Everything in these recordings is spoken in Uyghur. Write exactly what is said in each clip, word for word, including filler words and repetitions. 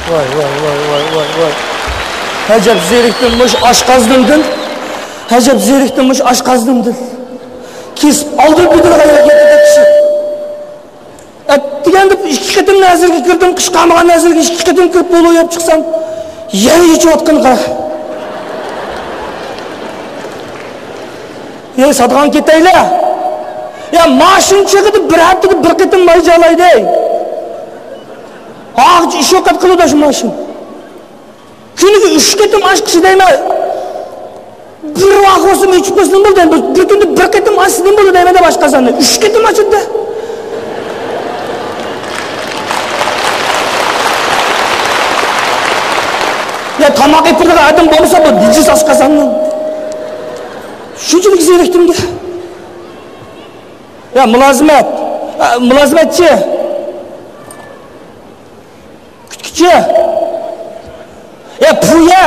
ۋاي، ۋاي، ۋاي، ۋاي، ۋاي، ۋاي. ئەجەب زېرىكتىم مۇشۇ ئاشقازىنىمدىن. ئەجەب زېرىكتىم مۇشۇ ئاشقازىنىمدىن. كېسىپ ئالدىم بېدىلغا يەتتى كىشى. ئەتىگەندە ئىككى قېتىم نەزىرگە كىردىم، قىشقارمىغان نەزىرگە ئىككى قېتىم كىرىپ بولۇۋېلىپ چىقسام، يەنە ئېچىۋاتقىنى قارا. يەي، ساتىدىغان كېتەيلە. يا، ماشىنا چېغىدا بىر ھەپتىدە بىر قېتىم ماي جالايدۇ. ھاغىچە ئىش ئوقەت قىلىدۇ شۇ ماشىنا. كۈنىگە ئۈچ قېتىم ئاچقۇچى دەيمەن. بىر ۋاق بولسىمۇ ئىچىپ قويسىمۇ بولدى. بىر، بىر كۈندە بىر قېتىم ئاچسا نېمە بولىدۇ دەيمەن دەپ ئاشقازاننى. ئۈچ قېتىم ئاچىدۇ. يا، تاماق ئېپىرىدىغان ئادەم بولمىسا بۇ نىجىس ئاشقازاننىڭ. شۇنچىلىك زېرىكتىمگە. يا، مۇلازىمەت. ئا، مۇلازىمەتچى. كۈتكۈچى. يا، پۇيە.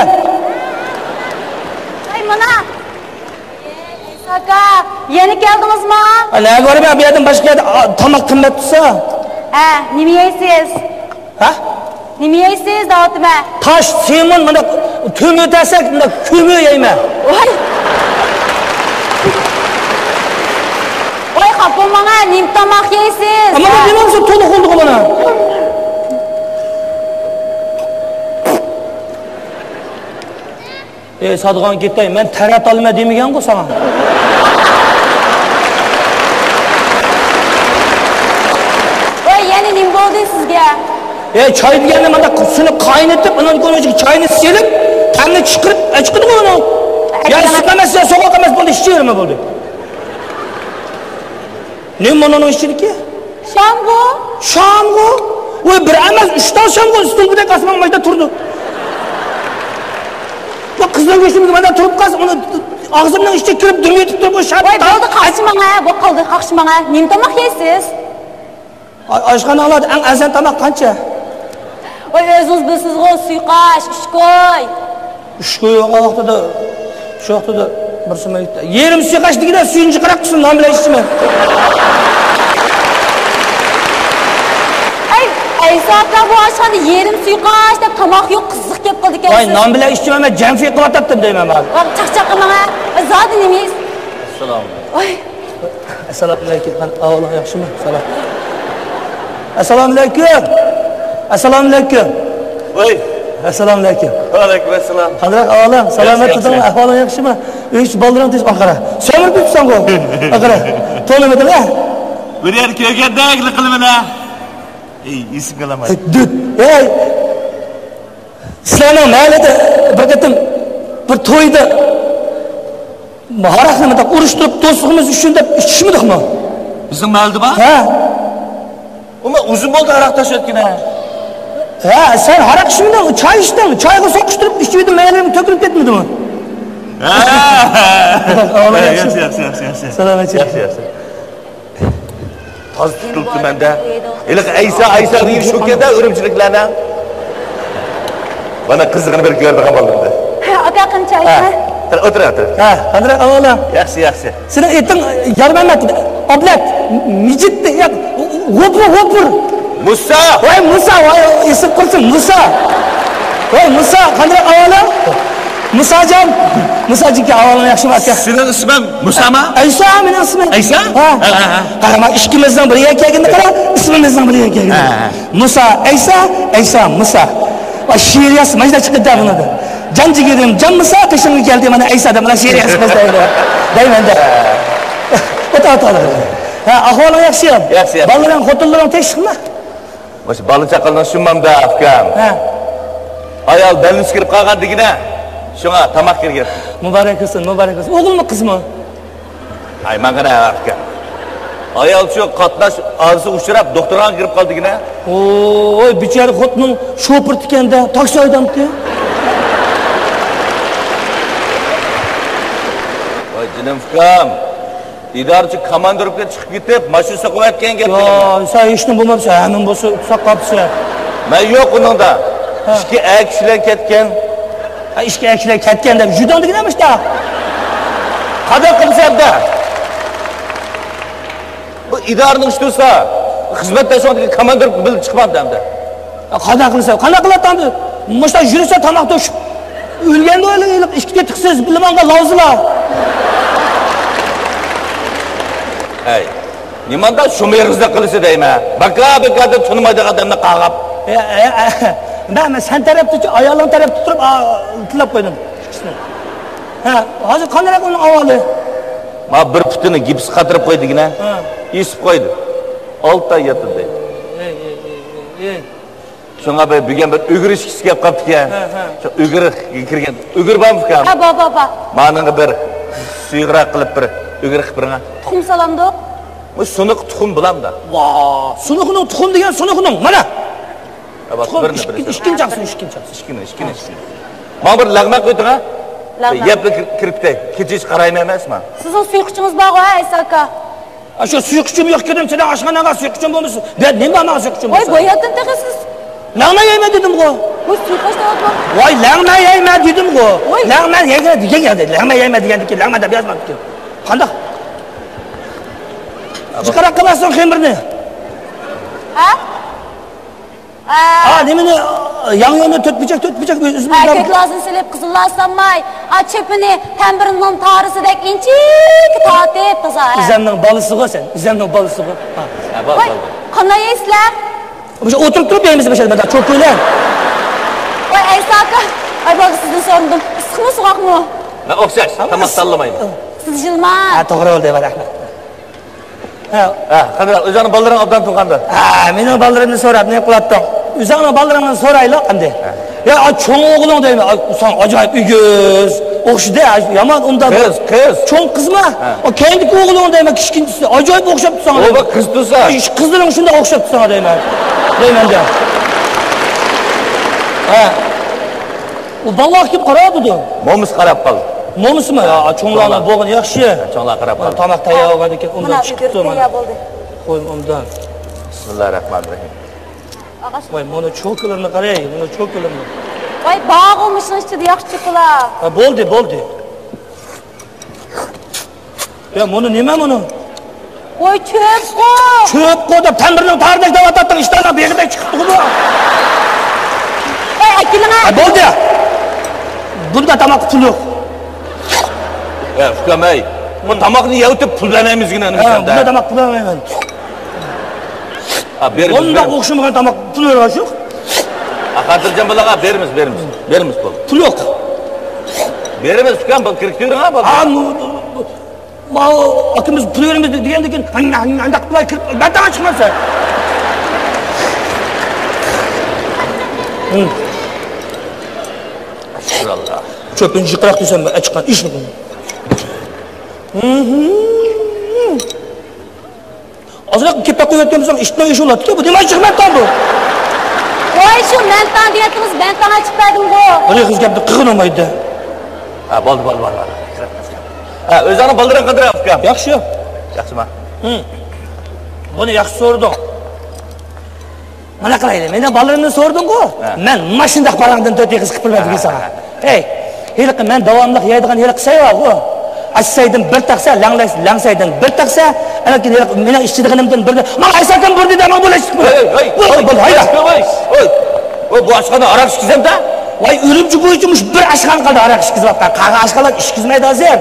ئەي، مانا. ئەيسا ئاكا، يەنە كەلدىڭىزما؟ ئا، نەگە بارىمەن؟ بۇ يەردىن باشقا يەردە، ئا، تاماق قىممەت تۇرسا. ھە، نېمە يەيسىز؟ ھە؟ نېمە يەيسىز دەۋاتىمەن. تاش، سېمون، مۇنداق تۆمۈر تەسەك، مۇنداق كۆمۈر يەيمەن. ۋاي. ۋاي، خاپا بولماڭ ھە، نېمە تاماق يەيسىز؟ ئەمما ھە؟ مەن نېمە بولسا تولۇق بولدىغۇ مانا. ئەي، سادىغان كېتەي، مەن تەرەت ئالىمەن دېمىگەنغۇ ساڭا. ۋاي، يەنە نېمە بولدى سىزگە؟ ئەي، چاي دېگەننى مانا سۇنى قاينىتىپ، ئۇنىڭ كۆينىگە چاينى سېلىپ، تەمنى چىقىرىپ ئەچىقىدىغۇ ئۇنىڭ. يا ئىسسىق ئەمەس، يا سوغۇق ئەمەس، بولدى، ئىچىۋەرمە بولدى. نېمە مۇنۇنىڭ ئىچىدىكى؟ شامغۇ. شامغۇ؟ ۋاي، بىر ئەمەس، ئۈچ تال شامغۇ ئۈستۈمدەك ئاسمان مايدا تۇرىدۇ. ۋاي، قىزنىڭ كۆزۈمگە مايدا تۇرۇپ قالسا، ئۇنى ئاغزىمنىڭ ئىچىگە كىرىپ دۈم يېتىپ تۇرۇپ، شام. ۋاي، بولدى، قاقشىماڭ ھە، بولۇپ قالدى، قاقشىماڭ ھە. نېمە تاماق يەيسىز؟ ئا-، ئاشخانىڭلاردا ئەڭ ئەرزان تاماق قانچە؟ ۋاي، ئۆزىڭىز بىلىسىزغۇ، سۇيقاش، ئۈچ كوي. ئۈچ كوي بولغان ۋاقتىدا، شۇ ۋاقتىدا بىرسى مەن يېرىم سۇيقاش دېگىنە سۈيىنى جىقراق قىلسۇن، نان بىلەن ئىچىمەن. ئەي، ئەيسا ئاكا، بۇ ئاشخانىدا يېرىم سۇيقاش دەپ تاماق يوق، قىزىق گەپ قىلىدىكەنسىز. ۋاي، نان بىلەن ئىچىمەن، مەن جەنفى قىلىۋاتاتتىم دەيمەن مانا. ۋاي، چاقچاق قىلماڭ ھە. زادى نېمە يەيسىز؟ ئەسسالامۇ ئەلەيكۇم. ۋاي. ئەسسالامۇ ئەلەيكۇم. قان-، ئەھۋالىڭ ياخشىمۇ؟ سالام. ئەسسالامۇ ئەلەيكۇم. ئەسسالامۇ ئەلەيكۇم. ۋاي. ئەسسالامۇ ئەلەيكۇم. ۋەئەلەيكۇم ئەسسالام. قانداق ئەھۋالىڭ؟ سالامەت ياخشى، تۇردۇڭمۇ؟ ياخشى. ئەھۋالىڭ ياخشىمۇ؟ ئۆي ئىچى بالىلىرىڭ تېز ئاقارا. سۆمۈرۈپ يۈرسەڭغۇ. ئاقارا. تونۇمىدىڭ ھە؟ بىر يەردە كۆرگەندەكلا قىلىمەن ھە. ئەي، ئېسىمگە ئالامەن. ئەي، دۈت. ئەي. سىلەرنىڭ مەھەللىدە بىر قېتىم بىر تويدا ھاراقنى مۇنداق ئۇرۇشتۇرۇپ، دوستلۇقىمىز ئۈچۈن دەپ ئىچىشمىدۇقمۇ؟ بىزنىڭ مەھەللىدە بار؟ ھە. ئۇمۇ ئۇزۇن بولدى ھاراق تاشلىۋەتكىنى. ھە، سەن ھاراق ئىچمىدىڭ، چاي ئىچتىڭ. چايغا سوقۇشتۇرۇپ ئىچىۋىدىم، مەيلىم تۆكۈلۈپ كەتمىدىمۇ؟ ھە. ئاۋۇ ياخشى. ياخشى، ياخشى، ياخشى، ياخشى. سالامەت. ياخشى، ياخشى. تازا تۇتۇلۇپتۇ مەندە. ھېلىقى ئەيسا، ئەيسا دېگەن شۇكەن-دە ئۈرۈمچىلىكلەرنىڭ. مانا قىزىقىنى بىر كۆرىدىغان بولدۇم. ھە، ئاكا، قېنى چاي ھە. ئىچمە. ئولتۇر، ئولتۇر. ھە، قانداق ئەھۋالىڭ؟ ياخشى، ياخشى. سېنىڭ ئېتىڭ يارمەمەت، ئابلەت، مىجىت، ياق، غوپۇر، غوپۇر. مۇسا! ۋاي مۇسا، ۋاي ئېسىپ قالسۇن، مۇسا! ۋاي مۇسا، قانداق ئەھۋالىڭ؟ مۇساجان! مۇساجىكى، ئەھۋالىڭ ياخشىمۇ ئاكا؟ سېنىڭ ئىسمىڭ مۇسامۇ؟ ئەيسا مېنىڭ ئىسمىم. ئەيسا؟ ھە. ھە، ھە، ھە. قارا، مانا ئىككىمىزنىڭ بىر يەرگە كەلگىنىنى قارا، ئىسمىمىزنىڭ بىر يەرگە كەلگىنى. ھە، ھە. مۇسا، ئەيسا، ئەيسا، مۇسا. ۋاي شېئىر يازسا مانا شۇنداق چىقىدۇ بۇنىڭدىن. جان جىگىرىم، جان مۇسا، قېشىڭغا كەلدى، مانا ئەيسا دەپ، مانا شېئىر يازسا مانا شۇنداق دەيمەن دە. ئوتۇر، ئوتۇر. ھە، ئەھۋالىڭ ياخشى؟ ياخشى، ياخشى. بالىلىرىڭ، خوتۇنلىرىڭ تىنچلىقمۇ؟ مۇشۇ بالا چاقىلىرنىڭ شۇمامدا، ئۇكام. ھە. ئايال بەلنىسى كىرىپ قالغان دېگىنە، شۇڭا تاماق كىرگەن. مۇبارەك بولسۇن، مۇبارەك بولسۇن. ئوغۇلمۇ، قىزمۇ؟ ھاي، ماڭا نە ئۇكام. ئايال شۇ قاتناش ھادىسىگە ئۇچراپ، دوختۇرخانىغا كىرىپ قالدى دېگىنە. ۋوي، بىچارە خوتۇنۇڭ شوپۇرى ئىكەن-دە، تاكسى ھەيدەمتى؟ ۋاي جېنىم ئۇكام. ئىدارىچى كاماندىروپكىغا چىقىپ كېتىپ، ماشىنا سوقۇۋەتكەن گەپ. يا، سەن ھېچنېمە بولماپسەن، ھەممىنى بولسا ساقلاپسەن. مەن يوق ئۇنىڭدا. ھە. ئىككى ئەر كىشىلەر كەتكەن. ھە، ئىككى ئەر كىشىلەر كەتكەن دەپ، ژۇداڭ دېگىنە مۇشتا. قانداق قىلسا ئەمدى؟ بۇ ئىدارىنىڭ ئىشى تۇرسا، خىزمەتداشىڭدىكى كاماندىروپكا بىللە چىقمامدۇ ئەمدى؟ قانداق قىلىسەن؟ قانداق قىلاتتىڭ؟ مۇشۇنداق يۈرسە تاماق توشۇپ ئۆلگەندە ئىلىپ ئىككى تېتىقسىز بىلىمانغا لاۋزىلا. ئەي، نېمانداق شۇمېغىزدا قىلىسى دەيمەن. باكا-باكادا تونۇمايدىغان ئادەمنى قاغاپ. ئە، ئە، ئە، مەن، مەن سەن تەرەپتە، ئايالىڭ تەرەپتە تۇرۇپ، ئا، تىللاپ قويدۇم. ھە، ھازىر قانداق ئۇنىڭ ئەھۋالى؟ ما بىر پۇتىنى گىپس قاتۇرۇپ قويدىغىنە. ھە. ئېسىپ قويدى. ئالتە ئاي ياتىدۇ دەيدۇ. ئەي، ئەي، ئەي، ئەي، ئەي. شۇڭا بىر، بۈگۈن بىر ئۈگرە ئىچكۈسى كەپ قاپتىكەن. ھە، ھە. شۇ ئۈگرە كىرگەن. ئۈگرە بارمۇ ئۇكام؟ ھە، بار، بار، بار. مانىڭغا بىر سۇيۇقراق قىلىپ بىر ئۈگرە قىلىپ بېرىڭە. تۇخۇم سالامدۇق؟ بۇ سۇنۇق تۇخۇم بولامدا؟ ۋا، سۇنۇقنىڭ تۇخۇم دېگەن سۇنۇقنىڭ. مانا. ھە، بار، تۇخۇم بىرنى، ئىككىنچى، بىرنى. ئىككىنچى ئاقسۇن، ئىككىنچى ئاقسۇن. ئىككىنى، ئىككىنى، ئىككىنى. ماڭا بىر لەغمەن قويدۇڭ ھە؟ لەغمەن. يەپ كىرىپ كېتەي. كېچىچە قارايمەن ئەمەسمۇ؟ سىزنىڭ سۇيۇقچىڭىز بارغۇ ھە، ئەيسا ئاكا؟ ئاشۇ سۇيۇقچىم يوق كېدىم، سېنىڭ ئاشخاناڭغا سۇيۇقچىم بولمىسۇن. بۇ نېمە ماڭا سۇيۇقچىم بولسا؟ ۋاي، بۇ يەردىن تېخى سىز. لەڭمەن يەيمەن دېدىمغۇ. ۋاي، سۇيۇقاش دەۋاتماڭ. ۋاي، لەڭمەن يەيمەن دېدىمغۇ. ۋاي. لەڭمەن يەيمەن دېگەن يەردە، لەڭمەن يەيمەن دېگەندىكىن لەڭمەن دەپ يازماپتىكەن. قانداق؟ جىقراق قىلارسەن خېمىرنى. ھە؟ ئا، نېمىنى، ياڭيۇنى تۆت بۇرجەك، تۆت بۇرجەك ئۆزىمىز ھە، بار. كۆك لازىنى سېلىپ، قىزىل لاز سالماي، ئا، چۆپىنى تەمبىرنىڭ تارىسىدەك ئىنچىكە تارتىپ تازا، ھە. ئىزەمنىڭ بالىسىغۇ سەن، ئىزەمنىڭ بالىسىغۇ. ھە. ۋاي، قانداق يەيسىلەر؟ مۇشۇ ئولتۇرۇپ تۇرۇپ يەيمىز، مۇشۇ مۇنداق چوكا بىلەن. ۋاي، ئەيسا ئاكا، ئاي، باغا سىزدىن سورىدىم. ئىسسىقمۇ، سوغۇقمۇ؟ مەن ئوخشاش، تاماق تاللىمايمەن. سىز يىلماڭ. ھە، توغرا بولدى، رەھمەت. ھە. ھە، قانداق، ئۆزۈڭنىڭ بالىلىرىڭ ئوبدان تۇغقاندا؟ ھە، مېنىڭ بالىلىرىمنى سوراپ نېمە قىلاتتىڭ؟ ئۆزۈڭنىڭ بالىلىرىڭنى سورايلى ئەمدى. ھە. يا، ئا، چوڭ ئوغلۇڭ دەيمەن، ئا، ساڭا ئاجايىپ ئېگىز. ئوخشىدى، ئا، يامان ئۇنداق. قىز، قىز. چوڭ قىزما؟ ھە. ئا، كەينىدىكى ئوغلۇڭ دەيمەن، كىچىكىنچىسى. ئاجايىپ ئوخشاپتۇ ساڭا. ئۇ دەيمەن. بىر قىز تۇرسا. ئىش، قىزلىرىڭ شۇنداق ئوخشاپتۇ ساڭا دەيمەن. دەيمەن دە. ھە. ئۇ بالىلارغا كىم قاراۋاتىدۇ؟ مومىسى قاراپ قالدى. مومىسىمۇ؟ يا، چوڭلارنىڭ چوڭلار. بولغىنى ياخشى. چوڭلار قاراپ قالدى. تاماق تەييار بولغاندىن كېيىن ئۇنداق مانا چىقىپتۇ ئۆگىتىپ مانا. تەييار بولدى. قويۇڭ ئوبدان. بىسمىللاھىررەھمانىررەھىم. ئاغاش. ۋاي، مانا چوكىلىرىنى قاراي، مانا چوكىلىرىنى. ۋاي، بارغۇ مۇشۇنىڭ ئىچىدە ياخشى چوكىلار. ھە، بولدى، بولدى. يا، مۇنۇ نېمە مۇنۇ؟ ۋاي، چۆپقۇ! چۆپقۇ دەپ تەمبىرنىڭ تارىدەك دەۋاتاتتىڭ، ئىشتاننىڭ بېغىدەك چىقىپتىغۇ بۇ. ۋاي، ئەكېلىڭە. ھە، بولدى. بۇندا تاماققا پۇل يوق. ھە، ئۇكام، ئەي. بۇ تاماقنى يەۋېتىپ پۇل بەرمەيمىزگىنە ھە، نېمىشەندە. بۇندا تاماق پۇل بەرمەيمەن. ھە، بېرىمىز، بۇنداق بېرىمىز. ئوخشىمىغان تاماق پۇل بەرگەن يوق. ھە، خاتىرجان بولۇڭ، ھە، بېرىمىز، بېرىمىز. بېرىمىز پۇل. پۇل يوق. بېرىمىز، ئۇكام، بۇ كىرىپ تۇرۇڭ، ھە، بۇ. ھە، مۇ-، ماۋۇ ئاكىمىز پۇل بېرىمىز دېگەندىكىن، ئانداق قىلماي كىرىپ، مەن تاڭا چىقمايسەن. ئەستەغپىرۇللا. چۆپىنى جىقراق دېسەم، ئەچىققان ئىش. ئازراق كېپەك قويۇۋەتكەن بولساڭ، ئىتنىڭ ئىشى بولاتتىكەن، بۇ نېمە ئىششىق مەنتاڭ بۇ؟ ۋاي، شۇ مەنتاڭ دېگەنتىڭىز، مەنتاڭ ئېچىپ بەردىمغۇ. بىر ئېغىز گەپنى قىلغىنى بولمايدۇ. ھە، بولدى، بولدى، بولدى، بولدى. ھە، ئۆزۈڭنىڭ بالىلىرىڭ قانداق ئۇكام؟ ياخشى. ياخشىما؟ ھىم. بۇنى ياخشى سورىدىڭ. مانا قىلايلى، مېنىڭ بالىلىرىمنى سورىدىڭغۇ؟ ھە. مەن ماشىنىداق پاراڭدىن تۆت ئېغىز قىلىپ بېرىمەن دېگەن ساڭا. ھە. ھەي، ھېلىقى مەن داۋاملىق يەيدىغان ھېلىقى سەي بارغۇ. ئاچسايدىن بىر تەخسە، لەڭلەي-، لەڭسەيدىن بىر تەخسە، ئاندىن كېيىن ھېلىقى مېنىڭ ئىچىدىغىنىمدىن بىرنى، ماڭا ئايساكىم بۇرنى دەپ ماڭا بولۇشتۇق. ھەي، ھەي، بولدى، بولدى، ھايدا. ھەي، ھەي، ھەي. ۋاي، بۇ ئاشخانا ھاراق ئىچكۈزەمدە؟ ۋاي، ئۈرۈمچى بويىچە مۇشۇ بىر ئاشخانا قالدى ھاراق ئىچكۈزۈۋاتقان. قالغان ئاشخانىلار ئىچكۈزمەيدۇ ھازىر.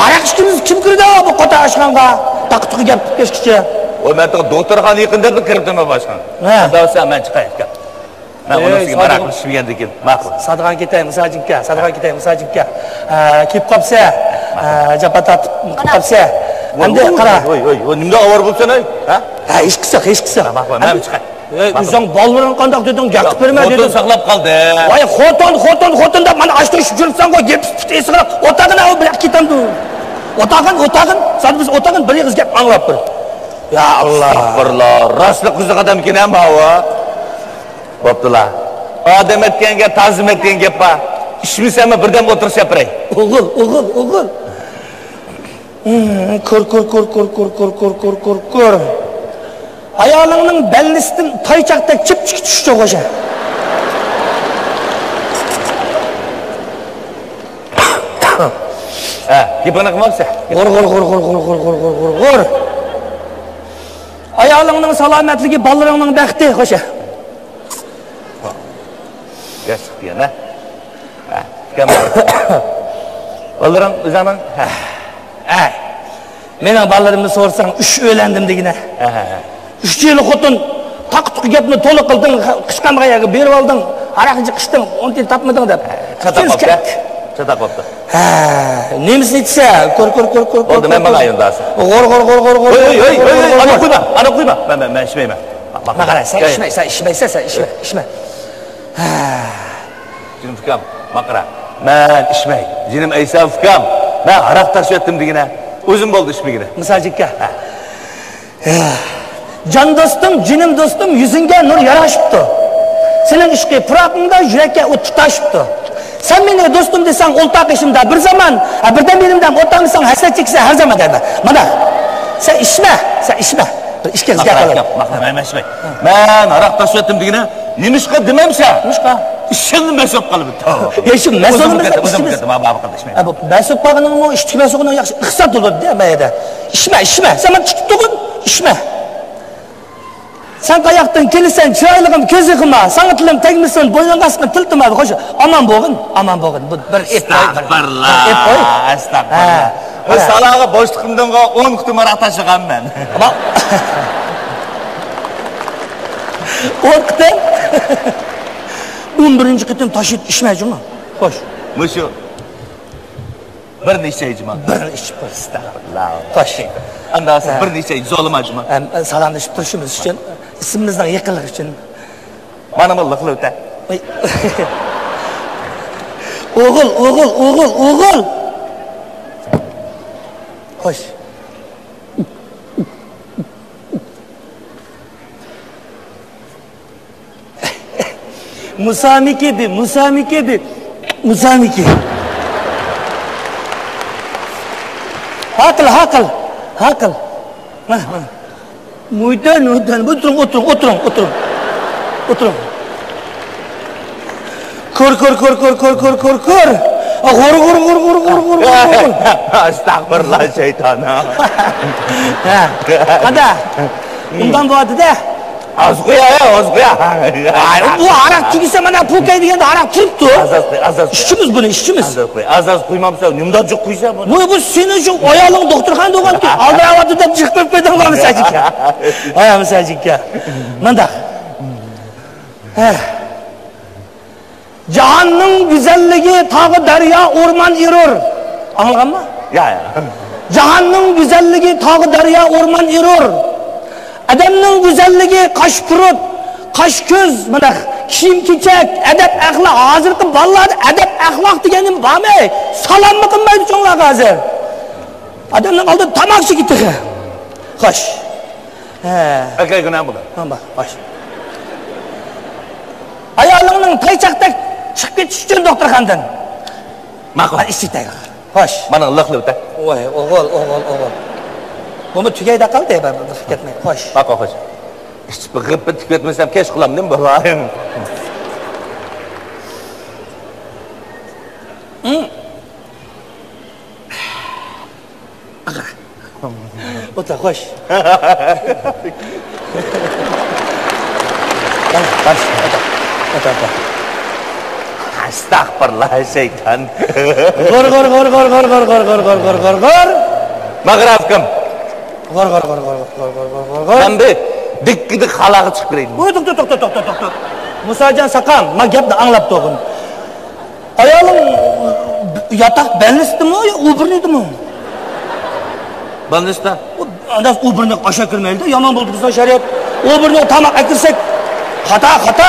ھاراق ئىچكۈزمىسە كىم كىرىدۇ بۇ قوتان ئاشخانىغا؟ تاقا-تۇقا گەپ قىلىپ كەچكىچە. ۋاي، مەن تېخى دوختۇرخانا يېقىن دەپلا كىرىپ تۇرمەن بۇ ئاشخانىغا. ھە. ئەمدى بولسا مەن چىقاي، ئۇكام. مەن ئۇنىڭ ئۈستىگە ماراقلىشىپ يۈرگەندىكىن، ماقۇل. سادىغان كېتەي، مۇساجىمكە، سادىغان كېتەي، مۇساجىمكە. ئە، كېلىپ قاپسە، ئە، جاپا تارتىپ قاپسە. ئەمدى قارا. ۋاي، ۋاي، ۋاي، ۋاي، نېمىدەك ئاۋارە بولسەن، ھەي؟ ھە؟ ھە، ھېچقىسى يوق، ھېچقىسى يوق. ماقۇل، ماقۇل، مەن چىقاي. ئەي، ماقۇل. ئۆزۈڭ بالىلىرىڭغا قانداق دېدىڭ، گەپ قىلىپ بەرمە دېدىڭ. خوتۇن ساقلاپ قالدى. ۋاي، خوتۇن، خوتۇن، خوتۇن دەپ مانا ئاشتىن ئىچىپ يۈرۈپسەنغۇ، گېپى پۇتى ئېسىقراق. ئولتۇرغىن، ئەۋ بىر كېتەمدۇ. ئولتۇرغىن، ئولتۇرغىن. سادىبىز ئولتۇرغىن، بىر ئېغىز گەپ ئاڭلاپ بىر. يا ئاللا. ئەستەغپىرۇللا، راستلا قىزىق ئادەمكەن ھە ماۋۇ. بوپتۇلا. ئادەم ئەتكەنگە تازىم ئەتكەن گەپ بار. ئىچمىسەممۇ بىردەم ئولتۇرۇپ سەپرەي. ئوغۇل، ئوغۇل، ئوغۇل. كۆر، كۆر، كۆر. ئايالىڭنىڭ بەللىسىدىن تايچاقتەك چىپچىكى چۈشۈپ چوغۇشە. ھە، گېپىڭنى قىلمامسەن؟ غۇر، غۇر، غۇر. ئايالىڭنىڭ سالامەتلىكى بالىلىرىڭنىڭ بەختى، خوشە. ياشلىق دېگەن، ھە؟ ھە، ئۇكام. بالىلىرىڭ ئۆزۈڭنىڭ؟ ھە. ھە. مېنىڭ بالىلىرىمنى سورىساڭ، ئۈچ ئۆيلەندىم دېگىنە. ھە، ھە، ھە. ئۈچ يىل خوتۇن، تاقا-تۇقا گەپنى تولا قىلدىڭ، قىچقانغا يەرگە بېرىۋالدىڭ، ھاراق ئىچىپ قىچتىڭ، ئون تىيىن تاپمىدىڭ دەپ. ھە، چاتاق بوپتۇ. چاتاق بوپتۇ. ھە، نېمىسىنى ئېيتسا، كور، كور، كور، كور، بولدى، كور، مەن كور، ماڭاي كور. ئەمدى ھازىر. غور، غور، غور، غور، غور، ھۆي، ھۆي، غور، ھۆي، غور، ھۆي، غور، ئانا غور. قويما، ئانا قويما. مەن، مەن، مەن ئىچمەيمەن. ماقارا، سەن ئىچمە، سەن ئىچمە، سەن، سەن ئىچمە، ئىچمە. ھە. جېنىم ئۇكام، ماقارا. مەن ئىچمەي. جېنىم ئەيسا ئۇكام. مەن ھاراق تاشلىۋەتتىم دېگىنە. ئۆزۈم بولدى ئىچمىگىنى. مۇساجىككا. ھە. جان دوستۇم، جېنىم دوستۇم، يۈزۈڭگە نۇر ياراشىپتۇ. سېنىڭ ئىشقىي پۇراقىڭدا يۈرەككە ئوت تۇتاشىپتۇ. سەن مېنى دوستۇم دېسەڭ، ئولتۇر قېشىمدا بىر زامان، ھە، بىردەم يېنىمدا ئولتۇرمىساڭ، ھەسرەت چېكىسەن ھەر زامان دەيمەن. مانا، سەن ئىچمە، سەن ئىچمە. بىر ئىچكىلى گەپ قىلاي. مەن ئىچمەي. مەن ھاراق تاشلىۋەتتىم دېگىنە، نېمىشقا دېمەمسەن؟ نېمىشقا؟ ئىشىڭنى مەس بولۇپ قالىۋېتىڭ. يا، شۇ مەس بولۇپ قالغىنىڭمۇ ئىچتى مەس بولغىنىڭ ياخشى، ئىقتىساد بولىدۇ دە، مەيەدە. ئىچمە، ئىچمە، سەن مانا چىقىپ تۇرغىن، ئىچمە. سەن قاياقتىن كېلىسەن، چىرايلىقىم، كۆز يېقىما، ساڭا تىلىم تەگمىسۇن، بوينۇڭغا ئاسقىن تىل تۇماۋى. خوش، ئامان بولغىن، ئامان بولغىن. بۇ بىر ئېپ قوي، بىر ئەستەغپىرۇللا، ئېپ قوي. ئەستەغپىرۇللا. ھە. بۇ سالاغا بوشلۇقۇمدىنغا ئون قېتىم ھاراق تاشلىغانمەن. ئون قېتىم؟ ئون بىرىنچى قېتىم تاشلىۋېتىپ ئىچمە جۇمۇ. خوش. مۇشۇ. بىرنى ئىچەي جۇما. بىرنى ئىچىپ قوي. ئەستەغپىرۇللا. خوش. ئاندا بولسا ھە. بىرنى ئىچەي، زورلىما جۇما. ئەم، سالاملىشىپ تۇرۇشىمىز ئۈچۈن، ئىسمىمىزنىڭ يېقىنلىقى ئۈچۈن. مانا بۇ لىقلىۋېتە. ئوي. ئوغۇل، ئوغۇل، ئوغۇل، ئوغۇل. خوش. مۇسامىكى دې، مۇسامىكى دې، مۇسامىكى. ھاقىل، ھاقىل، ھاقىل. مانا، مانا. مۇيتەن، مۇيتەن. ئولتۇرۇڭ، ئولتۇرۇڭ، ئولتۇرۇڭ، ئولتۇرۇڭ. ئولتۇرۇڭ. كور، كور، كور. غور، غور، غور. ئەستەغپىرۇللا، شەيتان. ھە. قانداق؟ ئۇنداق بولدى-دە. ئاز قويا، ئاز قويا. ئاي، بۇ ھاراق تۈگىسە مانا پوكاي دېگەندە ھاراق تۇرۇپتۇ. ئاز، ئاز قوي، ئاز، ئاز قوي. ئىچىمىز بۇنى، ئىچىمىز. ئاز، ئاز قوي. ئاز، ئاز قويمامسەن، نېمىدەك جىق قويسا بۇنى. بۇ، بۇ سېنى شۇ ئايالىڭ دوختۇرخانىدا بولغانكەن، ئالدىراۋاتىدۇ دەپ جىق قويۇپ قويدۇڭ مانا سەجىككە. ھاي، مانا سەجىككە. مانداق. ھە. جاھاننىڭ گۈزەللىكى تاغ، دەريا، ئورمان، ئېرۇر. ئاڭلىغانما؟ يا، يا. جاھاننىڭ گۈزەللىكى تاغ، دەريا، ئورمان، ئېرۇر. ئادەمنىڭ گۈزەللىكى قاش، پۇرۇت، قاش، كۆز، مانا كىيىم-كېچەك، ئەدەپ-ئەخلاق. ھازىرقى بالىلاردا ئەدەپ-ئەخلاق دېگەن نېمە بارمۇ؟ سالاممۇ قىلمايدۇ چوڭلارغا ھازىر. ئادەمنىڭ ئالدىدا تاماكا چېكىدۇ تېخى. خوش. ھە. ئەركەك گۇناھ بولار. ھە، بار، خوش. ئايالىڭنىڭ تايچاقتەك چىقىپ كېتىشى ئۈچۈن دوختۇرخانىدىن. ماقۇل. ھە، ئىچىتەي. خوش. مانا لىقلىۋېتە. ۋاي، ئوغۇل، ئوغۇل، ئوغۇل. بۇمۇ تۈگەيدە قالدى، بىر، بىر كەتمەي. خوش. ماقۇل، خوش. ئىچىپ غىپپىدە تۈگەتمىسەم، كەچ قىلامدىم، بۇلايىم. ھىم. ئاغا. ئولتۇر، خوش. خوش، ئولتۇر. ئولتۇر، ئولتۇر. ئەستەغپىرۇللا، شەيتان. غور، غور، غور. ماغراپكىم. غور، غور، غور. مەن بىر دىككىدە خالاغا چىقىپ كىرەي. ۋوي، توختا، توختا، توختا، توختا. مۇساجان ساقام، ما گەپنى ئاڭلاپ تۇرغىن. ئايالىڭ ياتاق بەلنىستىمۇ يا ئۇبۇرنىدىمۇ؟ بەلنىستە. ئانداق ئۇبۇرنى ئاشا كىرمەيدۇ، يامان بولدى بىزنىڭ شەرىئەت. ئۇبۇرنى تاماق ئەكىرسەك، خاتا، خاتا.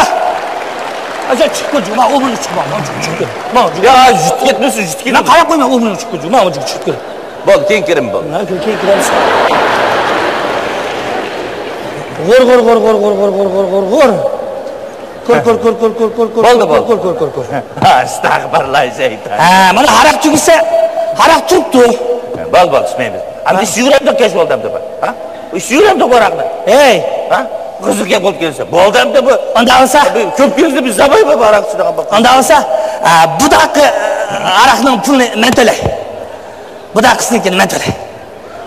ئاشا چىققىن، ما ئۇبۇرنى چىقما، ما چىققىن. ما يا، يۈتۈپ كەتمىسۇن، يۈتۈپ كەتمىسۇن. مەن قاراپ قويماي، ئۇبۇرنى چىققىن، ما چىققىن. بولدى، كېيىن كىرىمەن، بولدى. ھە، كېيىن كىرەمسەن. غور، غور، غور. كور، كور، كور، كور، كور، كور. بولدى، بولدى. كور، كور، كور، كور. ئەستەغپىرۇللا، شەيتان. ھە، مانا ھاراق تۈگىسە، ھاراق تۇرۇپتۇ. بولدى، بولدى، ئىچمەيمىز. ئەمدى ھە. ئىچىۋېرەمدۇق كەچ بولدى ئەمدى بۇ. ھە؟ ئىچىۋېرەمدۇق ھاراقنى. ھەي. ھە؟ قىزىق گەپ بولۇپ كەلسە. بولدى ئەمدى بۇ. ئانداق بولسا. كۆپ كەلسە بىز زاپاي بولۇپ ھاراق ئىچىدىغان بولۇپ. ئانداق بولسا، ئە، بۇداققا، ئە، ھاراقنىڭ پۇلىنى مەن تۆلەي. بۇداقىسىنىڭكىنى مەن تۆلەي.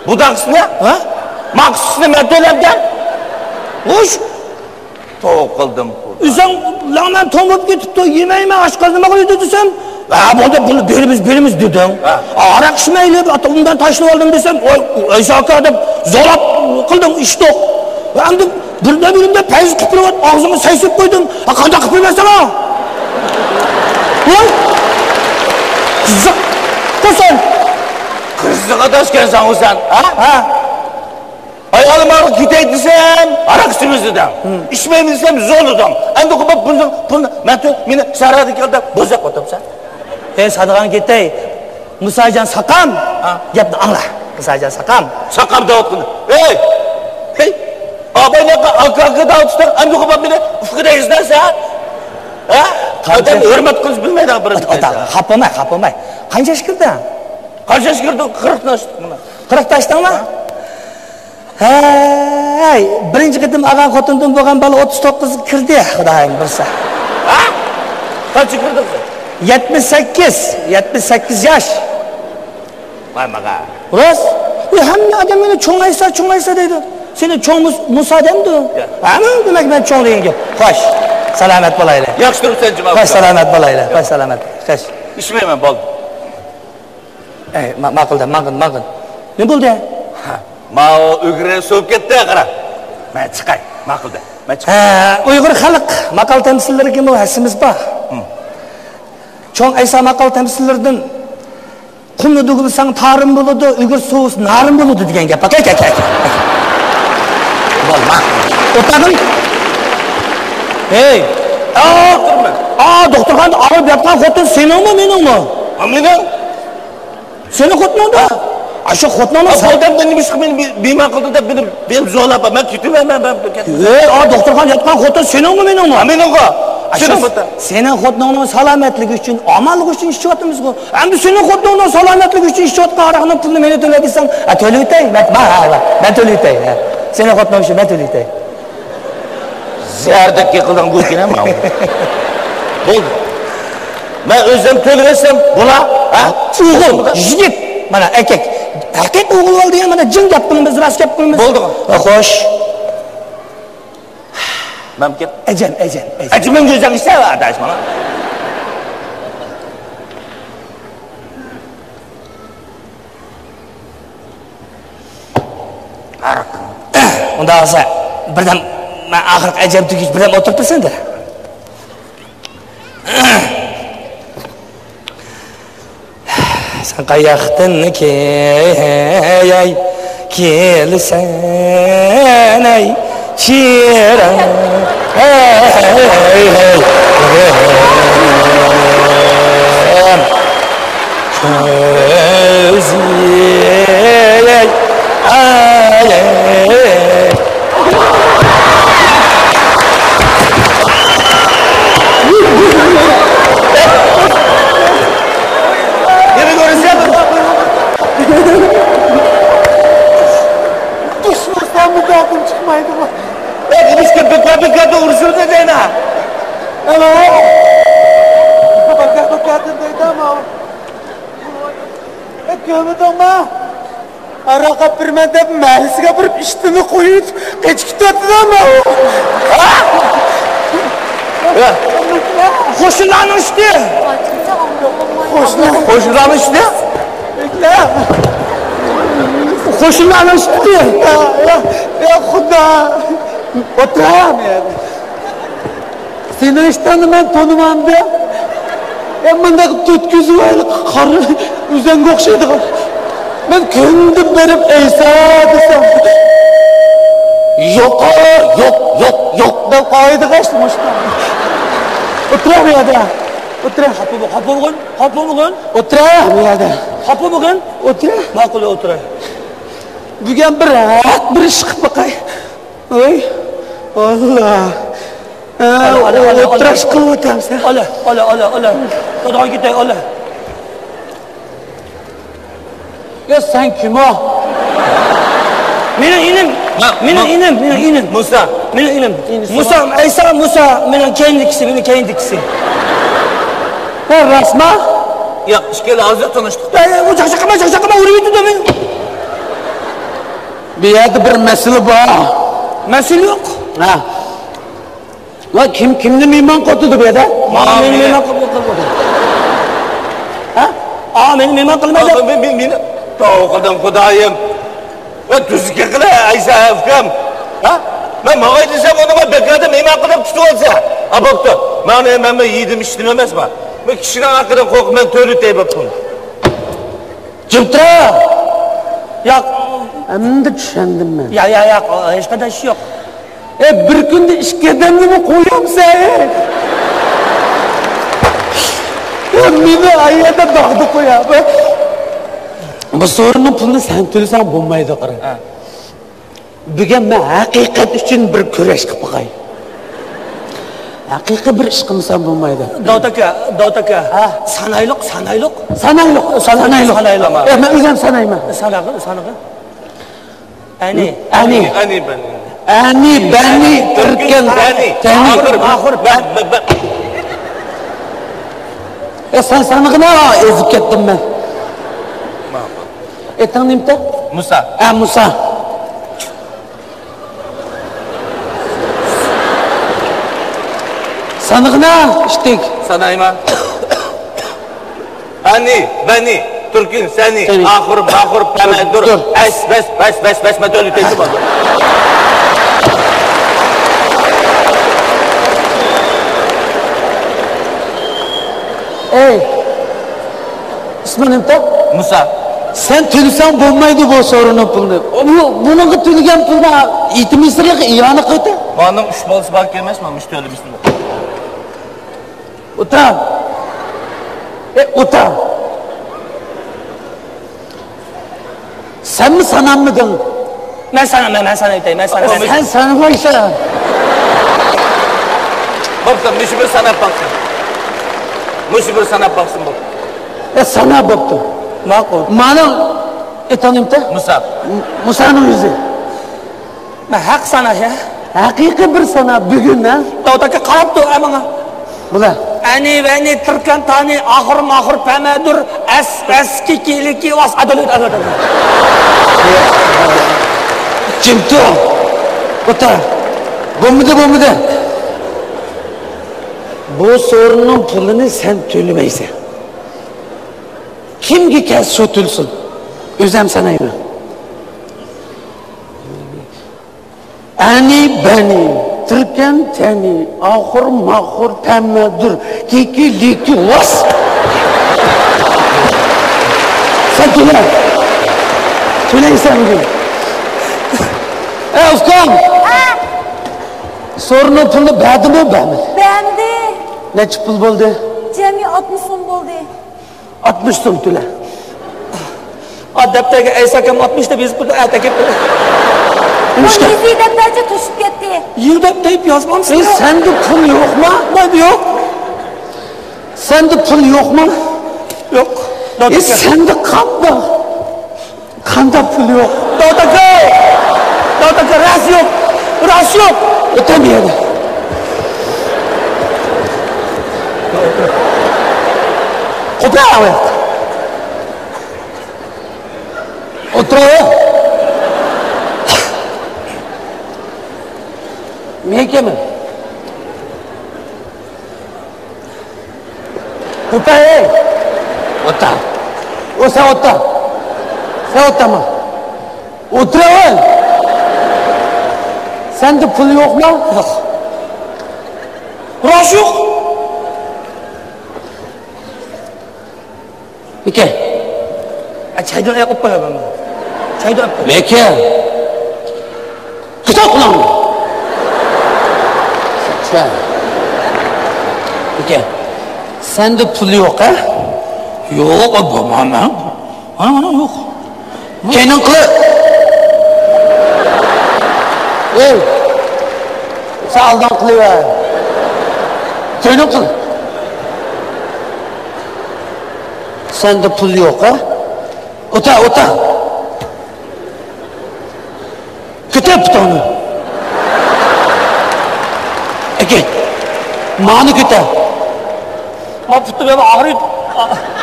بۇداقىسىنى؟ ھە؟ ماقىسىنى مەن تۆلەمكەن. خوش. توۋا قىلدىم. ئۆزۈڭ لەڭمەن توڭ بولۇپ كېتىپتۇ، يېمەيمەن، ئاچ قازنىماقلا ئۆيدە دېسەم، ھە، بولدى، بۇنى بېرىمىز، بېرىمىز دېدىڭ. ھە. ئاراق ئىچمەيلى، ئۇنىڭدىن تاشلىۋالدىم دېسەم، ۋاي، ئەيسا ئاكا دەپ زوراپ قىلدىڭ، ئىچتۇق. ئەمدى بىردە بىرىمدە پەيز قىپىرىۋات، ئاغزىمغا سەي سېلىپ قويدۇم. ھە، قانداق قىپىرىۋەتسەڭ ھە؟ ۋاي! زىق! قوسۇن! قىزىق ئاداشكەنسەن ئۇ سەن، ھە؟ ھە. ئايالىم ئارىغا كېتەي دېسەم، ھاراق ئىچىمىز دېدىڭ. ئىچمەيمىز دېسەم، زورلىدىڭ. ئەمدى قوپۇپ بۇنى، بۇنى، مەن تۇ-، مېنى سەھرادا كەل دەپ بوزەك ئوتۇپسەن. ھەي، سادىغان كېتەي. مۇساجان ساقام، ھە؟ گەپنى ئاڭلا. مۇساجان ساقام. ساقام دەۋاتقىنى. ھەي! ھەي! ئاباينىڭ ئاكا، ئاكا دەۋاتىسەن، ئەمدى قوپۇپ مېنى ئۇفقىدا ئىزدەرسەن. ھە؟ قانچە؟ ئادەم ھۆرمەت قىلىش بىلمەيدىغان بىر ئاتا، ئاتا، خاپا بولماي، خاپا بولماي. قانچە ياش كىردى؟ قانچە ياش كىردى؟ قىرىقتىن ئاشتۇق مانا. قىرىقتىن ئاشتىڭمۇ؟ ھە. ھەي، بىرىنچى قېتىم ئالغان خوتۇندىن بولغان بالا ئوتتۇز توققۇزغا كىردى، خۇدايىم بىلسە. ھە؟ قانچە كىردى؟ يەتمىش سەككىز، يەتمىش سەككىز ياش. ۋاي ماڭا. راست. ئۇ ھەممە ئادەم مېنى چوڭ ئەيسا، چوڭ ئەيسا دەيدۇ. سېنى چوڭ مۇس-، مۇسا دەمدۇ؟ ياق. ھەممە دېمەك مەن چوڭ دېگەن گەپ. خوش. سالامەت بولايلى. ياخشى تۇرۇپسەن جۇما. خوش، سالامەت بولايلى. خوش، سالامەت. خوش. ئىچمەيمەن، بولدى. ئەي، ما-، ماقۇل دە، ماقۇل، ماقۇل. نېمە بولدى؟ ھە، ماۋۇ ئۆگرە سوۋۇپ كەتتى، قارا. مەن چىقاي، ماقۇل دە. مەن چىقاي. ھە، ئۇيغۇر خەلق ماقال تەمسىللىرىگىمۇ ھەسسىمىز بار. چوڭ ئەيسا ماقال تەمسىللىرىدىن «قۇمنى دۇگىلىساڭ تارىم بولىدۇ، ئۆگرە سوۋۇسا نارىم بولىدۇ» دېگەن گەپ بار. كەل، كەل، كەل، كەل. بولما. ئوتاغىن. ھەي. ئا، دوختۇرخانىدا ئاغرىپ ياتقان خوتۇن سېنىڭمۇ، مېنىڭمۇ؟ ھە، مېنىڭ. سېنىڭ خوتۇنۇڭدا؟ ھە. ئاشۇ خوتۇنۇڭنىڭ ھە، سا- بۇ ئادەمدىن نېمە ئىش قىلمىدىم، بىمار قىلدى دەپ مېنى، مېنى زورلاپ، مەن كېتىۋەرمەن، مەن بۇ كەتتىم. ھەي، ئا، دوختۇرخانىدا ياتقان خوتۇن سېنىڭمۇ، مېنىڭمۇ؟ ھە، مېنىڭغۇ. ئاشۇ سېنىڭ خوتۇن- سېنىڭ خوتۇنۇڭنىڭ سالامەتلىكى ئۈچۈن، ئامانلىقى ئۈچۈن ئىچىۋاتىمىزغۇ. ئەمدى سېنىڭ خوتۇنۇڭنىڭ سالامەتلىكى ئۈچۈن ئىچىۋاتقان ھاراقنىڭ پۇلىنى مېنى تۆلە دېسەڭ، ھە، تۆلىۋېتەي. مەن، مەن، ھە، مەن تۆلىۋېتەي، ھە. سېنىڭ خوتۇنۇڭ ئۈچۈن مەن تۆلىۋېتەي. زەردەك يىقىلدىڭ بۇ كېنە ماۋۇ. بولدى. مەن ئۆزۈم تۆلىۋەتسەم بولا، ھە؟ ئوغۇل، يىگىت، مانا ئەركەك. ھەقىقىي ئوغۇل بالا دېگەن مانا جىڭ گەپ قىلىمىز، راست گەپ قىلىمىز. بولدىغۇ. خوش. مەن كەپ. ئەجەم، ئەجەم، ئەجەم. ئەجىمىڭ كۆزەڭ ئىشلەۋە ئاداش مانا. ئۇنداق بولسا، بىردەم، مەن ئاخىرقى ئەجەم تۈگىگىچە بىردەم ئولتۇرۇپ تۇرسۇن دە. سەن قاياقتىن كەي-، كېلىسەن، ئەي چىراغ؟ كۆزى، ئاي، ئاي. يەنە كۆرۈشەلمىز. دۈشمەنسەن، مۇداپىم چىقمايدىغۇ. بەك ئېلىشكە بىكار-بىكاردا ئۇرۇشۇۋاتىدۇ دەينا. ئەمە. بىكار-بىكاردىن دەيدۇ ئەمە. ئە، كۆرمىدىڭما؟ ھاراق ئاپىرىمەن دەپ مەھەللىسىگە بېرىپ ئىشتىنى قويۇپ قېچىپ كېتىۋاتىدۇ ئەمە. ھە؟ قوشنىلارنىڭ ئىشتى. قوشنىلار. قوشنىلارنىڭ ئىشتى. قوشنىلارنىڭ ئىشتى. يا، يا، يا خۇدا. ئولتۇرايلى. سېنىڭ ئىشتاننى مەن تونۇمامدىم. يا مۇنداق تۆت كۆزى بار، قارا ئۈزەڭگە ئوخشايدىغان. مەن كۈندە بېرىپ ئەيسا دېسەم، يوق، يوق، يوق، يوق دەپ قايىدىغان ئىشتە مۇشۇنداق. ئولتۇرە بۇ يەردە. ئولتۇرە. خاپا بول-، خاپا بولغىن، خاپا بولغىن. ئولتۇرە بۇ يەردە. خاپا بولغىن. ئولتۇرە. ماقۇل، ئولتۇرە. بۈگۈن بىر ھەق بىر ئىش قىلىپ باقاي. ۋاي، ئاللا. ئاللا، ئاللا، ئاللا، ئولتۇراش قىلىۋاتامسەن. ئاللا، ئاللا، ئاللا، ئاللا. داداغا كېتەي، ئاللا. يا سەن كىم ئۇ؟ مېنىڭ ئىنىم. ما-، مېنىڭ ما-، ئىنىم، مېنىڭ ئىنىم. مۇسا. مېنىڭ ئىنىم. ئىنىم. مۇسا، ئەيسا، مۇسا، مېنىڭ كەينىدىكىسى، مېنىڭ كەينىدىكىسى. ھە، راستما؟ ياق، ئىككىلى ھازىر تونۇشتۇق. يا، يا، ئۇ چاقچاقلىما، چاقچاقلىما، ئۇرۇۋېتىدۇ مېنى. بۇ يەردە بىر مەسىلە بار. مەسىلە يوق. ھە. ۋاي، كىم كىمنى مېھمان قىلىۋاتىدۇ بۇ يەردە؟ ماڭا مېنى مېھمان قىلىپ، قىلىۋاتىدۇ. ھە؟ ئا، مېنى مېھمان قىلمايدۇ. مېنى، مېنى، مېنى. توۋا قىلدىم، خۇدايىم. ۋە تۈزۈك قىلە، ئەيسا ئۇكام. ھە؟ مەن ماڭاي دېسەم، ئۇنىڭغا بىكاردىن مېھمان قىلىپ تۇتۇۋالسا. ئا، بوپتۇ. مانا مەن، مەن يېدىم ئىچتىم ئەمەسمۇ. مەن كىشىنىڭ ھەققىدىن قورقۇپ، مەن تۆلىتەي بوپتۇم. جىم تۇرا! ياق. ئەمدى چۈشەندىم مەن. يا، يا، ياق، ھېچقانداق ئىش يوق. ئە، بىر كۈندە ئىككى ئادەمنىمۇ قويامسەن؟ ئە، مېنى ئايەردە داغدا قويا. بۇ سورۇننىڭ پۇلىنى سەن تۆلىسەڭ بولمايدۇ، قارا. ھە. بۈگۈن مەن ھەقىقەت ئۈچۈن بىر كۈرەش قىلىپ باقاي. ھەقىقىي بىر ئىش قىلمىسام بولمايدۇ. داۋۇت ئاكا، داۋۇت ئاكا. ھە؟ سانايلۇق، سانايلۇق. سانايلۇق، سانايلۇق. سانايلۇق. ئە، مەن ئۆزۈم سانايمەن. ساناغىن، ساناغىن. ئەنى. ئەنى. ئەنى بەنى. ئەنى بەنى تۈركەن. ئەنى. تەنى. ئاخىر، ئاخىر. بە، بە، بە. ئە، سەن سانىغىنا، ئېزىپ كەتتىم مەن. ئېتىڭ نېمىتە؟ مۇسا. ئە، مۇسا. سانىغىنا، ئىشتىك. سانايمەن. ئەنى، بەنى، تۈركۈن، سەنى، سەنى. ئاخۇر، ماخۇر، پەمە، دۇر، دۇر. ئەس، بەس، بەس، بەس، بەس، مەن تۆلە تېزى بار. ئەي، ئىسمىڭ نېمىتە؟ مۇسا. سەن تۆلىسەڭ بولمايدۇ بۇ سورۇننىڭ پۇلىنى. بۇ، بۇنىڭغا تۆلىگەن پۇلنى يېتىم يېسىرلىققا ئىئانە قىلدى. مانىڭ ئۈچ بالىسى بار ئىكەن ئەمەسمۇ، مۇشۇ تۆلىمىسىمۇ. ئوتا! ئە، ئوتا! سەنمۇ ساناممىدىڭ؟ مەن ساناممەن، مەن سانايتاي، مەن سانايمەن. سەن سانىمايسەن. بوپتۇ، مۇشۇ بىر ساناپ باقسۇن. مۇشۇ بىر ساناپ باقسۇن، بوپتۇ. ئە، سانا بوپتۇ. ماقۇل. مانا ئېتىڭ نېمىتە؟ مۇسا. مۇسانىڭ يۈزى. مەن ھەق سانا يا. ھەقىقىي بىر سانا بۈگۈن، ھە؟ داۋۇت ئاكا قاراپتۇ، ئە، ماڭا. بۇلار. ئەنى، ۋەنى، تىركەن، تانى، ئاخۇر، ماخۇر، پەمە، دۇر، ئەس، ئەس، كىكى، لىكى، ۋاس، ئادالەت، ئادالەت. جىم تۇر. ئوتۇر. بولمىدى، بولمىدى. بۇ سورۇننىڭ پۇلىنى سەن تۆلىمەيسەن. كىمگە كەلسە شۇ تۆلىسۇن. ئۆزۈم سانايمەن. ئەنى بەنى، تىركەن تەنى، ئاخۇر ماخۇر، پەممە دۇر، كىكى لىكى ۋاس. سەن تۆلە. تۆلەيسەن بۈگۈن. ئە، ئۇكام. ھە؟ سورۇننىڭ پۇلىنى بەردىمۇ، بەرمىدى؟ بەردى. نەچچە پۇل بولدى؟ جەمئىي ئاتمىش سوم بولدى. ئاتمىش سوم تۆلە. ئا، دەپتەرگە ئەيسا ئاكام ئاتمىش دەپ يېزىپ قويدى، ئەتە كېلىپ. نېمىشقا؟ يېزى دەپتەرچە توشۇپ كەتتى. يېزى دەپتەر يازمامسىز؟ ئەي، سەندە پۇل يوقما؟ مەندە يوق. سەندە پۇل يوقما؟ يوق. ئەي، سەندە قانداق؟ قانداق پۇل يوق؟ دادا ئاكا! دادا ئاكا، راست يوق! راست يوق! ئۆتەم يەردە. قوپا ئاۋاق. ئولتۇراۋە. مەن كەلمەن. ئولتۇر، ئەي! ئولتۇر. ئو، سەن ئولتۇر. سەن ئولتۇرما. ئولتۇراۋەر. سەندە پۇل يوقما؟ يوق. راست يوق. ئاكا. ئە، چايدىن ئاياق ئۆپ قوياي مەن. چايدىن ئۆپ قوي. ئاكا. كىتاب قۇلاڭنى. ئاكا. سەندە پۇل يوق، ھە؟ يوق، بولمايمەن. مانا، مانا، يوق. كەينىڭ قىلىپ. ئەي. سەن ئالدىڭ قىلىۋەر. كەينىڭ قىل. سەندە پۇل يوق، ھە؟ ئوتا، ئوتا. كۆتەر پۇتۇڭنى. ئەكەت. مانى كۆتەر. ما پۇتۇم يەنە ئاغرىيدۇ.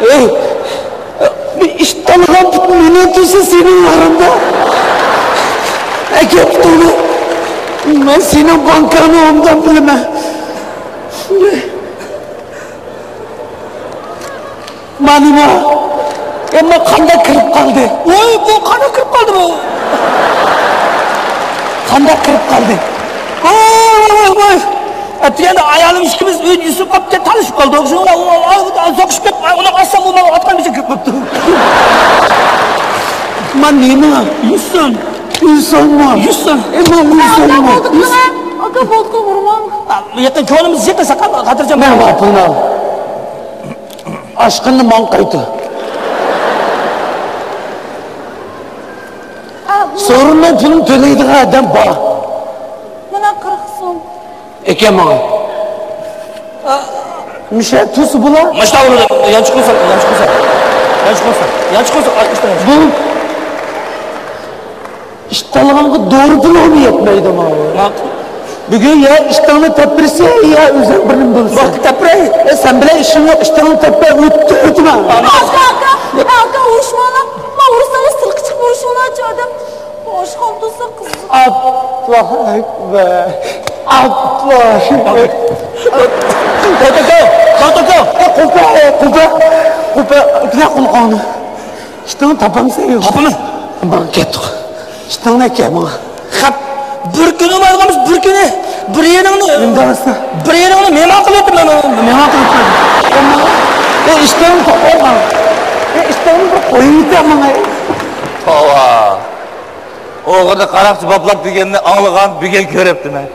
ئەي. بىر ئىش تالىغان پۇت مېنىڭ تۇرسا سېنىڭ يارىڭدا. ئەكەت پۇتۇڭنى. مەن سېنىڭ بانكاڭنى ئوبدان بىلىمەن. مانىما؟ ئەمما قانداق كىرىپ قالدى؟ ۋوي، بۇ قانداق كىرىپ قالدى بۇ؟ قانداق كىرىپ قالدى؟ ۋوي، ۋوي، ۋوي، ۋوي. ئەتىگەندە ئايالىم ئىككىمىز ئۆيدە يۈسۈپ قاپتى، تالىشىپ قالدۇق. شۇڭا سوقۇشۇپ كەپ، ئۇنى ئالسام، ئۇ ماڭا ئاتقان بېشى كىرىپ قاپتۇ. مانىما؟ يۈسۈن. ئىنسانمۇ؟ يۈسۈن. ئەمما ئاكا، ئىنسانمۇ؟ بولدى قىلىڭ، ھە؟ ئاكا، بولدى قىلىڭ، ئۇرماڭ. يېقىن، كۆڭلىمىز يېقىن، ساقال، خاتىرجەم بول. مەن ماقۇلنام. ئاشقىنىنى ماڭا قايتۇر. ئا، بۇ سورۇننىڭ پۇلىنى تۆلەيدىغان ئادەم بار. مانا قىرىق سوم. ئەكە ماڭا. مىشە تۇسى بۇلا. ماشتا ئۇرۇپ، يانچۇق قىلسا، يانچۇق قىلسا. يانچۇق قىلسا. يانچۇق قىلسا، ئاچقۇچتا يانچۇق. بۇ ئىشتالغانغا دورا پۇلىمۇ يەتمەيدۇ ماۋۇ. ماقۇل. بۈگۈن يا ئىشتىڭنى تەپپىرىسە، يا ئۆزۈڭ بىرنى بىلىسەن. ۋاقىت تەپپىرەي. ئە، سەن بىلەن ئىشىڭ يوق، ئىشتىڭنى تەپپە ئۆت-، ئۆتمە. ئاكا، ئاكا، ئاكا، ئۇرۇشماڭلار. ما ئۇرسىڭىز سىرتقا چىقىپ ئۇرۇشۇڭلارچۇ ئادەم. ئاشخانا تۇرسا قىز. ئاللاھۇ ئەكبەر. ئاللاھۇ ئەكبەر. باتاكا، باتاكا. ئە، قۇلپە، ئە، قۇلپە. قۇلپە، گىرە قۇلىقىڭنى. ئىشتىڭنى تاپامسەن يوق؟ تاپىمەن. ماڭا كەتتۇق. ئىشتىڭنى ئەكە ماڭا. خەپ. بىر كۈنى ئۇمايدىغانمىز، بىر كۈنى. بىر يېرىڭنى، ئىندىراستا. بىر يېرىڭنى مېھمان قىلىۋەتتىم مەن. مېھمان قىلىپ قويدۇم. ئە، ئىشتىڭنى تاپايمەن. ئە، ئىشتىڭنى بىر قويۇۋېتە ماڭا. توۋا. ئوغرىنى قاراقچى باپلاپ دېگەننى ئاڭلىغان، بۈگۈن كۆرۈپتىمەن.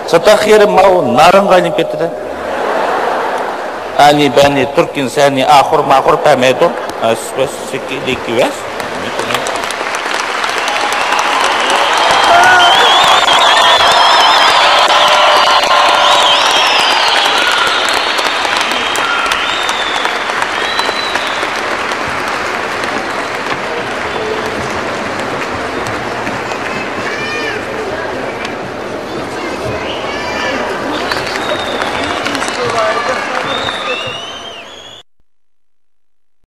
چاتاق يېرىم ماۋۇ نارىنغا ئايلىنىپ كەتتى-دە. ئەنى بەنى تۈركىن سەنى ئاخۇر ماخۇر پەمەيدۇ. ئەس، بەس، سىكى، دىكى، ۋەس.